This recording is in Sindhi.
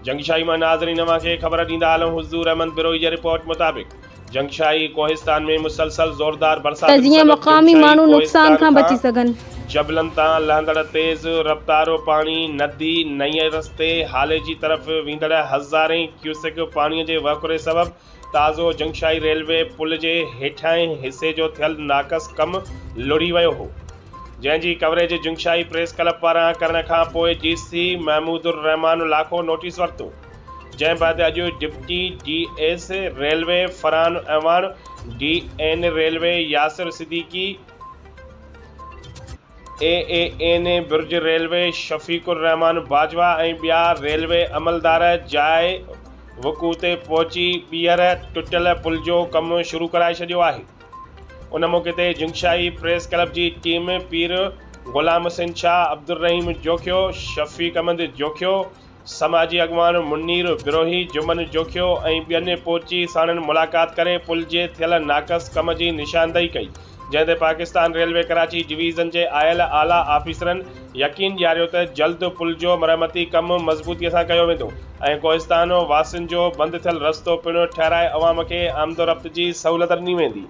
جنگشاهي مان ناظرين اوهان کي خبر ڏيندا هلون حضور احمد بروهي جي رپورٽ مطابق جنگشاهي ڪوهستان ۾ مسلسل زوردار ته برساتن جيئن سبب مقامي جنگشاهي ماڻهو نقصان ڪوهستان کان بچي کان سگهن. جبلن تان لهندڙ تيز رفتار پاڻي ندي نئين رستي هاليجي طرف ويندڙ هزارين ڪيوسڪ پاڻي جي وهڪري سبب تازو جنگشاهي ريلوي پل جي هيٺاهين حصي جو ٿيل ناقص ڪم لڙهي ويو هو، جنهن جي ڪوريج جنگشاهي پريس ڪلب پاران ڪرڻ کان پوء D C Mahmood ur Rehman Lakho notice ورتو، جنهن بعد اڄ deputy D S railway Farhan Awan, D N railway Yasir Siddiqui, A A N bridge railway Shafiq ur Rehman Bajwa ۽ ٻيا ريلوي عملدار جاء وقوع تي پهچي ٻيهر ٽٽل پل جو ڪم شروع ڪرائي ڇڏيو آهي. ان موقعي تي جنگشاهي پريس ڪلب جي ٽيم پير غلام حسين شاهه، عبدالرحيم جوکيو، شفيق احمد جوکيو، سماجي اڳواڻ منير بروهي، جمن جوکيو ۽ ٻين پهچي ساڻن ملاقات ڪري پل جي ٿيل ناقص ڪم جي نشاندهي ڪئي، جنهن تي پاڪستان ريلوي ڪراچي ڊويزن جي آيل اعليٰ آفيسرن يقين ڏياريو ته جلد پل جو مرمتي ڪم مضبوطي سان ڪيو ويندو ۽ ڪوهستان واسين جو بند ٿيل رستو پڻ ٺهرائي عوام کي آمدورفت جي سهولت ڏني ويندي.